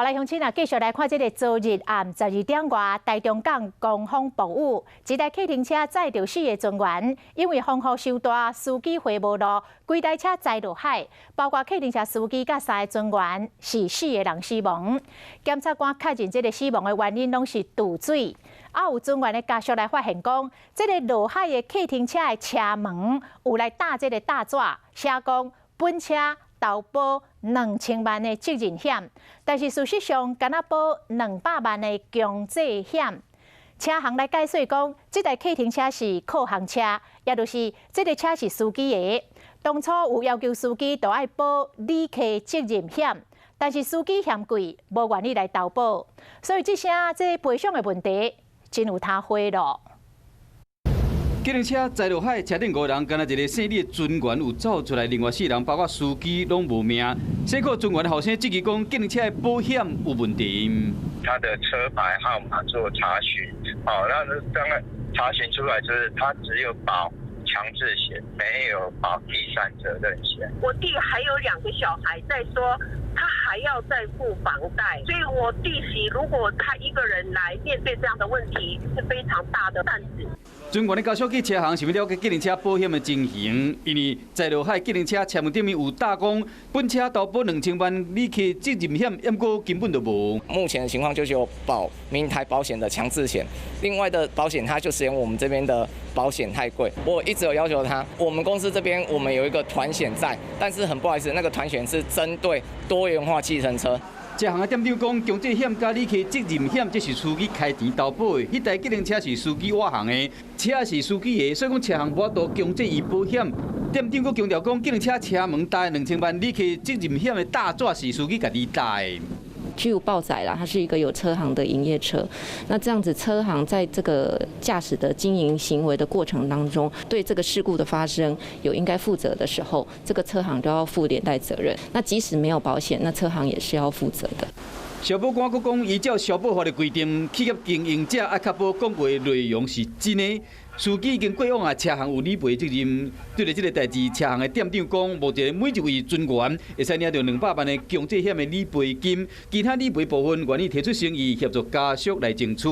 好來，鄉親啊，繼續來看這个昨日暗12點外，台中港狂風暴雨，一台客運車載著四个船員，因為風雨傷大，司機回無路，規台車栽落海，包括客運車司機佮三个船員，是四个人死亡。檢察官確認這个死亡的原因攏是墮水。啊，有船員的家屬來發現講，這个落海的客運車的車門有來貼這个大紙，寫講本車投保2000萬的責任險，但是事實上，干焦保200萬的強制險。車行來解釋講，這台客運車是客行車，也就是這个車是司機的。當初有要求司機都愛保旅客責任險，但是司機嫌貴，無願意來投保，所以這聲這賠償的問題真有通花囉。計程車栽落海，車頂五人，干焦一个姓李的船員有走出來，另外四人包括司機攏無命。這個船員的後生質疑講，計程車的保險有問題。他的車牌號碼做查詢，好，那當然查詢出來就是他只有保強制險，沒有保第三責任險。我弟還有兩個小孩在說，他還要再付房貸，所以我弟媳如果他一個人來面對這樣的問題，是非常大的擔子。船員的家屬去車行，想欲了解計程車保險的情形，因為栽落海計程車車門頂面有貼講，本車投保2000萬旅客責任險，毋過根本就無。目前的情況就是有保明台保險的強制險，另外的保險他就嫌我們這邊的保險太貴。我一直有要求他，我們公司這邊我們有一個團險在，但是很不好意思，那個團險是針對多元化計程車。車行的店長講，強制險佮旅客責任險，這是司機開錢投保的，彼台計程車是司機外行的，車是司機的，所以講車行無法度強制伊保險。店長閣強調講，計程車車門貼2000萬旅客責任險的大紙是司機家己貼的。據有報載啦，它是一個有車行的營業車。那這樣子，車行在這個駕駛的經營行為的過程當中，對這個事故的發生有應該負責的時候，這個車行都要負連帶責任。那即使沒有保險，那車行也是要負責的。消保官閣講，依照消保法的規定，企業經營者愛確保廣告的內容是真的。司機已經過往啊，車行有理賠責任。對著這个代誌，車行的店長講，目前每一位船員會使領著200萬的強制險的理賠金，其他理賠部分願意提出誠意協助家屬來爭取。